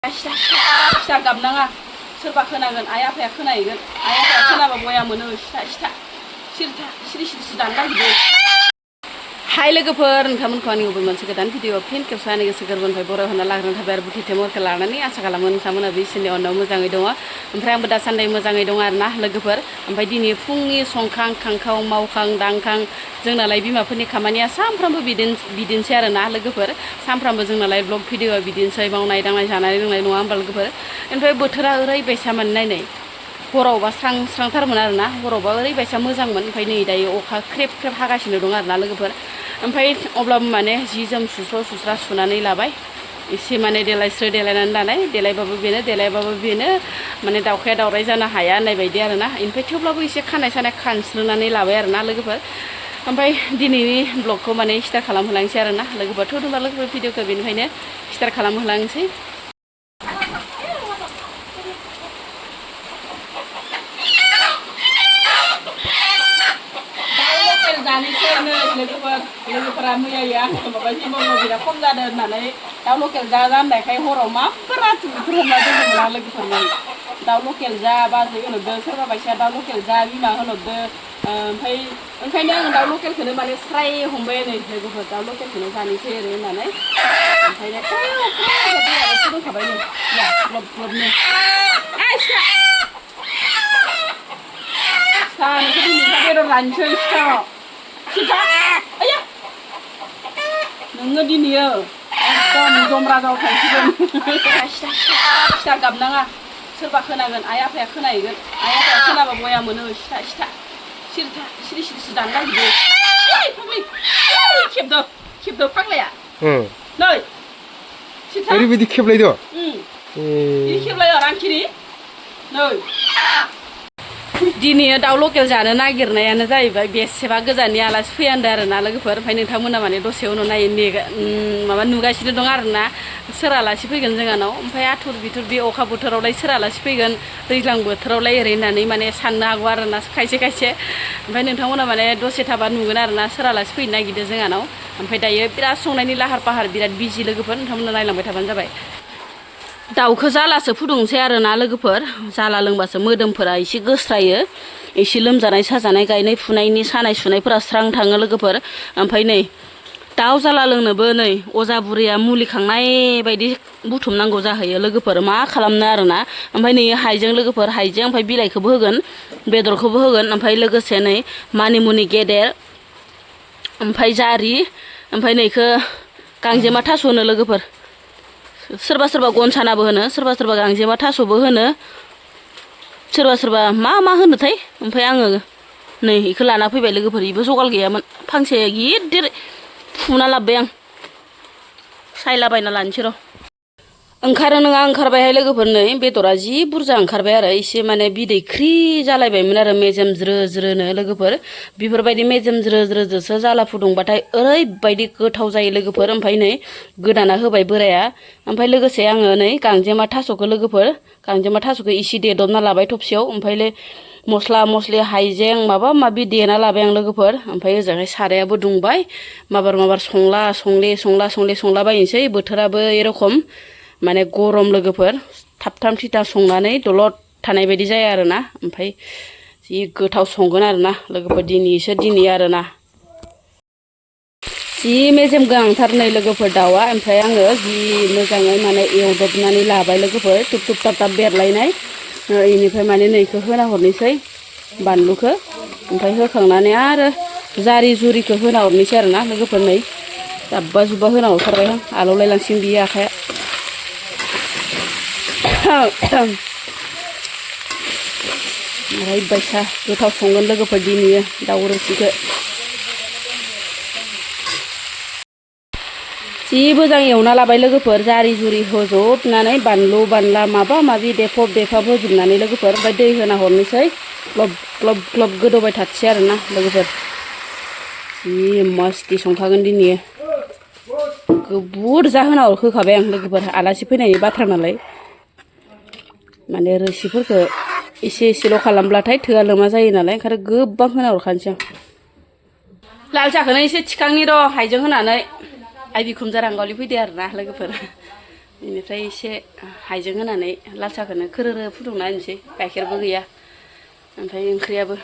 फिथा गाबनाङा सोरबा खोनागोन आइ आफाया खोनाहैगोन आइ आफाया खोनाबा बया मोनो सिथा सिरथा सिरि दानो नागिरो हाय लोगोफोर नोंथांमोनखौ आंनि गुबुन मोनसे गोदान भिडिअ फिन खेबसे आंनि गोसो गोरबोनिफ्राय बर' होना लाग्रोनो थाबाय आरो बुथि टेमरखौ लानानै आसा खालामो नोंथांमोना बे इसोरनि अननायाव मोजाङै दङ ओमफ्राय आंबो दासान्दि मोजाङै दङ आरोना लोगोफोर ओमफ्राय दिनै फुंनि संखां खांखाव मावखां दांखां जोंनालाय बिमाफोरनि खामानिया सानफ्रामबो बिदिनोसै आरोना लोगोफोर सानफ्रामबो जोंनालाय ब्लग भिडिअ बिदिनोसै मावनाय दांनाय जानाय लोंनाय नङा होमबा लोगोफोर ओमफ्राय बोथोरा ओरैबायसा मोननाय हरावबा स्रांथारमोन आरोना हरावबा ओरैबायसा मोजांमोन ओमफ्राय नै दायो अखा ख्रेब ख्रेब हागासिनो दं आरोना लोगोफोर ओमफ्राय अब्लाबो माने जि जोम सुस्रा सुनानै लाबाय एसे माने देलायनानै लानाय देलायबाबो बेनो माने दाउखाया दाउराय जानो हाया होननाय बायदि आरोना ओमफ्राय थेवब्लाबो एसे खानाय सानाय खानस्रोनानै लाबाय आरोना लोगोफोर ओमफ्राय दिनैनि ब्लगखौ माने स्टार्ट खालामहोलांसै आरोना लोगोफोर थोदोंबा लोगोफोर भिडिअखौ बेनिखायनो स्टार्ट खालामहोलांसै लोगोफोरा मैया माबा हिमग्ल'बिना बिराद खम जादों होननानै दाउ लकेल जा होननायखाय हराव माफोर आथुर हमना दोनदोंमोन आं लोगोफोरनो दाउ लकेल जा बाजै होनहरदो सोरबा बायसिया दाउ लकेल जा बिमा होनहरदो ओमफ्य ओंखायनो आं दाउ लकेलखौनो माने स्राय हमबाय नै लोगोफोर दाउ लकेलखौनो जानोसै ओरै होननानै ओंखायनो दोनखाबाय नै ग्लब ग्लबनो नोंखौ दिनै बेदर लानोसै सिथा आया नोङो दिनैयो एकदम जमरा जाव थांसिगोन फिथा गाबनाङा सोरबा खोनागोन आइ आफाया खोनाहैगोन आइ आफाया खोनाबा बया मोनो सिथा सिरथा सिरि दानो नागिरो खेबदो फाग्लाया नै सिथा ओरैबायदि खेबलायदो बिदि खेबलायो रांखिरि नै दिनै दाउ लकेल जानो नागिरनायानो जाहैबाय बेसेबा गोजाननि आलासि फैहांदों आरोना लोगोफोर ओमफ्राय नोंथांमोना माने दसे उनाव माबा नुगासिनो दं आरोना सोर आलासि फैगोन जोंहानाव ओमफ्राय आथुर बिथुर बे अखा बोथोरावलाय सोर आलासि फैगोन दैज्लां बोथोरावलाय ओरै होननानै माने साननो हागौ आरोना खायसे ओमफ्राय नोंथांमोना माने दसे थाबा नुगोन आरोना सोर आलासि फैनो नागिरदों जोंहानाव ओमफ्राय दायो बिराद संनायनि लाहार फाहार बिराद बिजि लोगोफोर नोंथांमोना नायलांबाय थाबानो जाबाय दाउखौ जालासो फुदुंसै आरोना लोगोफोर जाला लोंबासो मोदोमफोरा एसे गोस्रायो एसे लोमजानाय साजानाय गायनाय फुनायनि सानाय सुनायफोरा स्रां थाङो लोगोफोर ओमफ्राय नै दाउ जाला लोंनोबो नै अजा बुरैया मुलि खांनाय बायदि बुथुमनांगौ जाहैयो लोगोफोर मा खालामनो आरोना ओमफ्राय नै हाइजें लोगोफोर हाइजें ओमफ्राय बिलाइखौबो होगोन बेदरखौबो होगोन ओमफ्राय लोगोसे नै मानिमुनि गेदेर ओमफ्राय जारि ओमफ्राय नैखौ गांजेमा थास' होनो लोगोफोर सोरबा गनसानाबो होनो सोरबा गांजेमा थास'बो होनो सोरबा मा होनोथाय ओमफ्राय आङो नै बेखौ लाना फैबाय लोगोफोर बेबो जगाल गैयामोन फांसे गिदिर फुना लाबोबाय आं सायलाबायना लानोसै र' ओंखारो नङा ओंखारबायहाय लोगोफोर नै बेदरा जि बुरजा ओंखारबाय आरो एसे माने बिदै ख्रि जालायबायमोन आरो मेजेम ज्रो-ज्रोनो लोगोफोर बेफोरबायदि मेजेम ज्रो-ज्रोजोसो जाला फुदुंबाथाय ओरैबायदि गोथाव जायो लोगोफोर ओमफ्राय नै गोदाना होबाय बोराया ओमफ्राय लोगोसे आङो नै गांजेमा थास'खौ इसे देदबना लाबाय थबसियाव ओमफ्राय मस्ला मस्लि हाइजें माबा माबि देना लाबाय आं लोगोफोर ओमफ्राय ओजोंहाय सारायाबो दुंबाय माबार संलाबायनोसै बोथोराबो एरखम माने गरम लोगोफोर थाब थिथा संनानै दलद थानाय बायदि जाया आरोना ओमफ्राय जि गोथाव संगोन आरोना लोगोफोर दिनै आरोना जि मेजेम गोनांथार नै लोगोफोर दाउआ ओमफ्राय आङो जि मोजाङै माने एवदबनानै लाबाय लोगोफोर थुब थाब बेरलायनाय बेनिफ्राय माने नैखौ होना हरनोसै बानलुखौ ओमफ्राय होखांनानै आरो जारि जुरिखौ होना हरनोसै आरोना लोगोफोर नै जाब्बा जुब्बा होना हरथारबाय आं आलौलायलांसिगोन बियो आखाया ओरैबायसा गोथाव संगोन लोगोफोर दिनै दाउ रोसिखौ जि मोजां एवना लाबाय लोगोफोर जारि जुरि होजोबनानै बानलु बानला माबा माबि देफब होजोबनानै लोगोफोर ओमफ्राय दै होना हरनोसै ग्लब गोदौबाय थाथोंसै आरोना लोगोफोर जि मस्ति संखागोन दिनै बुरजा होना होखाबाय आं लोगोफोर आलासि फैनायनि बाथ्रा नालाय माने रोसिफोरखौ एसेल' खालामब्लाथाय थोआ लोमा जायो नालाय ओंखायनो गोबां होना हरखानोसै आं लाल साहाखौनो एसे थिखांनि र' हाइजें होनानै आइ बिखुनजो रांगावली फैदो आरोना लोगोफोर बेनिफ्राय एसे हाइजें होनानै लाल साहाखौनो खोरोरो फुदुंना होनोसै गाइखेरबो गैया ओमफ्राय ओंख्रियाबो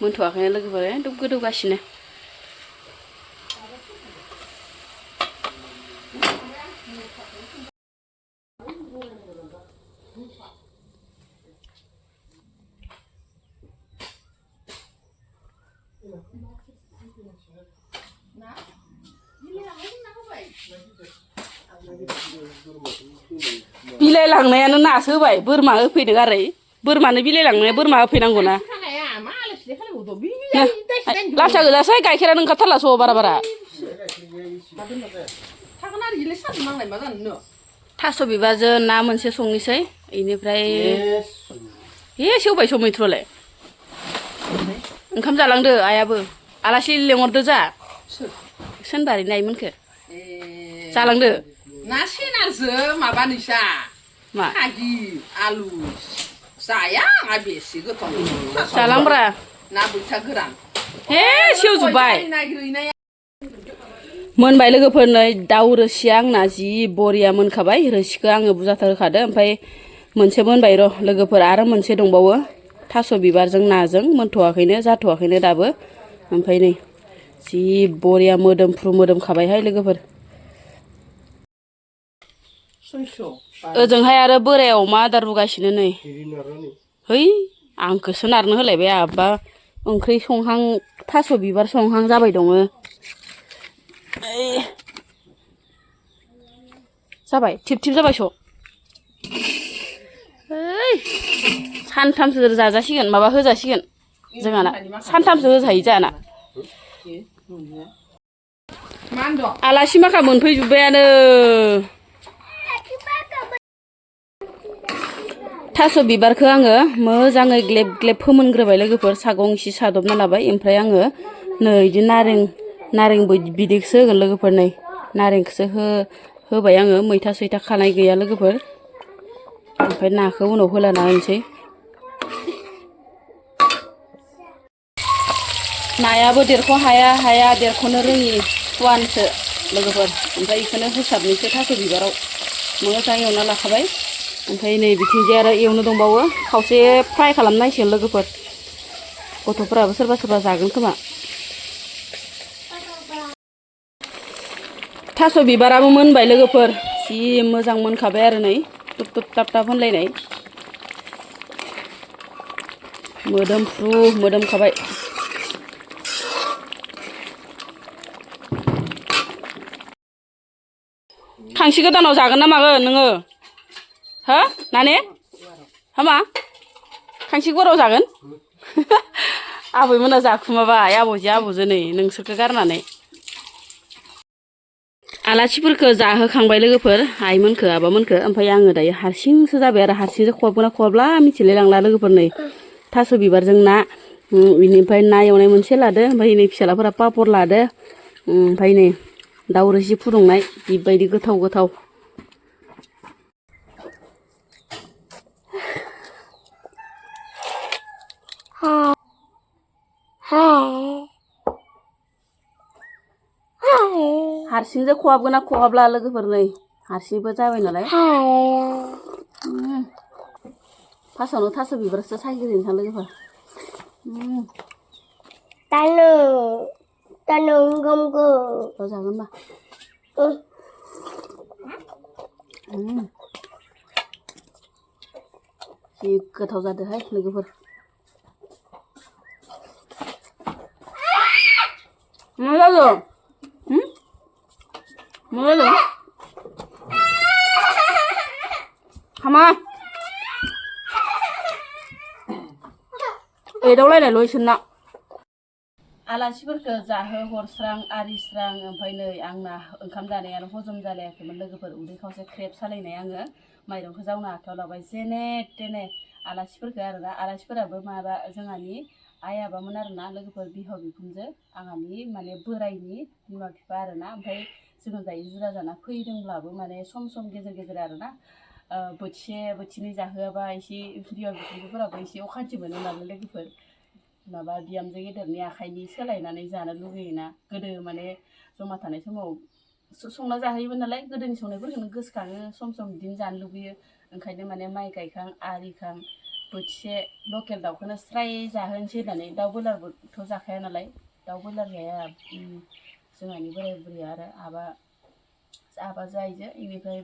मोनथ'वाखैनो लोगोफोर एकदम गोदौगासिनो बिलाइ लांनायानो नासो होबाय बोरमा होफैदों आरो बोरमानो बिलाइ लांनाया बोरमा होफैनांगौ ना लाथा गोजासै गाइखेरानो ओंखारथारला स' बारा बारा थास' बिबारजों ना मोनसे संनोसै बेनिफ्राय सेवबाय स' मैथ्रुआलाय ओंखाम जालांदो आइयाबो आलासि लेंहरदो जा सोनबारि नायमोनखो जालांदो ना सेनारजो माबानिसा मा खाजि आलु जाया आंहा बेसे गोथाव जालांब्रा ना बैथा गोरान हे सेवजोब्बाय मोनबाय लोगोफोर नै दाउ रोसिया आंना जि बरिया मोनखाबाय रोसिखौ आङो बुरजाथार होखादों ओमफ्राय मोनसे मोनबाय र' लोगोफोर आरो मोनसे दंबावो थास' बिबारजों नाजों मोनथ'वाखैनो जाथ'वाखैनो दाबो ओमफ्राय नै जि बरिया मोदोमफ्रु मोदोमखाबायहाय लोगोफोर ओजोंहाय आरो बोराया अमा आदार रुगासिनो नै है आंखौसो नारनो होलायबाय आबा ओंख्रि संहां थास' बिबार संहां जाबाय दङ जाबाय थिब थिब जाबाय स' सानथामसो जाजासिगोन माबा होजासिगोन जोंहाना सानथामसो होजायो जोंहाना आलासि माखा मोनफैजोब्बायानो थास' बिबारखौ आङो मोजाङै ग्लेब ग्लेब फोमोनग्रोबाय लोगोफोर सागं एसे सादबना लाबाय ओमफ्राय आङो नै बिदि नारें बिदैखौसो होगोन लोगोफोर नै नारेंखौसो होबाय आङो मैथा सैथा खानाय गैया लोगोफोर ओमफ्राय नाखौ उनाव होलाना होनोसै नायाबो देरख' हाया देरख'नो रोङि फुवानसो लोगोफोर ओमफ्राय बेखौनो होसाबनोसै थास' बिबाराव मोजां एवना लाखाबाय ओमफ्राय नै बिथिंजाय आरो एवनो दंबावो खावसे फ्राय खालामनांसिगोन लोगोफोर गथ'फोराबो सोरबा सोरबा जागोन खोमा थास' बिबाराबो मोनबाय लोगोफोर जि मोजां मोनखाबाय आरो नै तुब तुब ताब ताब होनलायनाय मोदोमफ्रु मोदोमखाबाय खांसि गोदानाव जागोन ना मागोन नोङो हो नाने हामा खांसि गराव जागोन आबैमोना जाखुमाबाय आब'जो नै नोंसोरखौ गारनानै आलासिफोरखौ जाहोखांबाय लोगोफोर आइमोनखौ आबामोनखौ ओमफ्राय आङो दायो हारसिंसो जाबाय आरो हारसिंसो खहाबगोना खहाब्ला मिथिलाय लांला लोगोफोर नै थास' बिबारजों ना बेनिफ्राय ना एवनाय मोनसे लादो ओमफ्राय नै फिसालाफोरा पापर लादो ओमफ्राय नै दाउ रोसि फुदुंनाय बेबायदि गोथाव गोथाव हारसिंजों खहाबगोना खहाब्ला लोगोफोर नै हारसिंबो जाबाय नालाय फार्स्टआवनो थास' बिबारसो सायग्रोनोसै लोगोफोर Tanu gomgo. Tao जागोन बा जि गोथाव जादोहाय लोगोफोर मा जादों मा जादों हामा एदावलायनायल' इसोरना आलासिफोरखौ जाहो हरस्रां आरिस्रां ओमफ्राय नै आंना ओंखाम जानायानो हजम जालायाखैमोन लोगोफोर उदै खावसे ख्रेब सालायनाय आङो माइरंखौ जावना आखायाव लाबाय जेने थेने आलासिफोरखौ आरोना आलासिफोराबो माबा जोंहानि आइ आबामोन आरोना लोगोफोर बिहाव बिखुनजो आंहानि माने बोराइनि बिमा बिफा आरोना ओमफ्राय जोङो दायो जुदा जाना फैदोंब्लाबो माने सम सम गेजेर गेजेर आरोना बोथिसे बोथिनै जाहोआबा एसे बिहाव बिखुनजोफोराबो एसे अखान्थि मोनो नालाय लोगोफोर माबा बिहामजो गेदेरनि आखाइनि सोलायनानै जानो लुगैयोना गोदो माने जमा थानाय समाव संना जाहैयोमोन नालाय गोदोनि संनायफोरखौनो गोसोखाङो सम सम बिदिनो जानो लुगैयो ओंखायनो माने माइ गायखां आरिखां बोथिसे लकेल दाउखौनो स्राय जाहोनोसै होननानै दाउ बयलारबोथ' जाखाया नालाय दाउ बयलार जाया जोंहानि बोराय बुरैया आरो आबा जायजो इनिफ्राय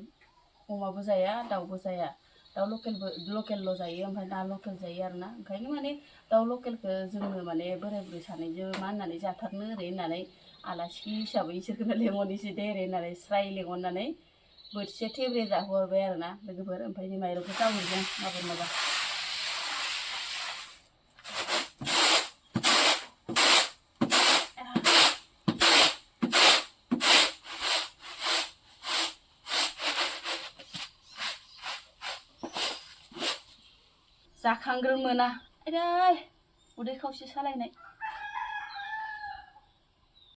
अमाबो जाया दाउबो जाया दाउ लकेलल' जायो ओमफ्राय ना लकेल जायो आरोना ओंखायनो माने दाउ लकेलखौ जोंनो माने बोराय बुरै सानैजों मा होननानै जाथारनो ओरै होननानै आलासि हिसाबै इसोरखौनो लेंहरनोसै दे ओरै होननानै स्राय लेंहरनानै बोथिसे थेब्रे जाहोहरबाय आरोना लोगोफोर ओमफ्राय माइरंखौ जावहरदों माबा जाखांग्रो मोना आयदै उदै खावसे सालायनाय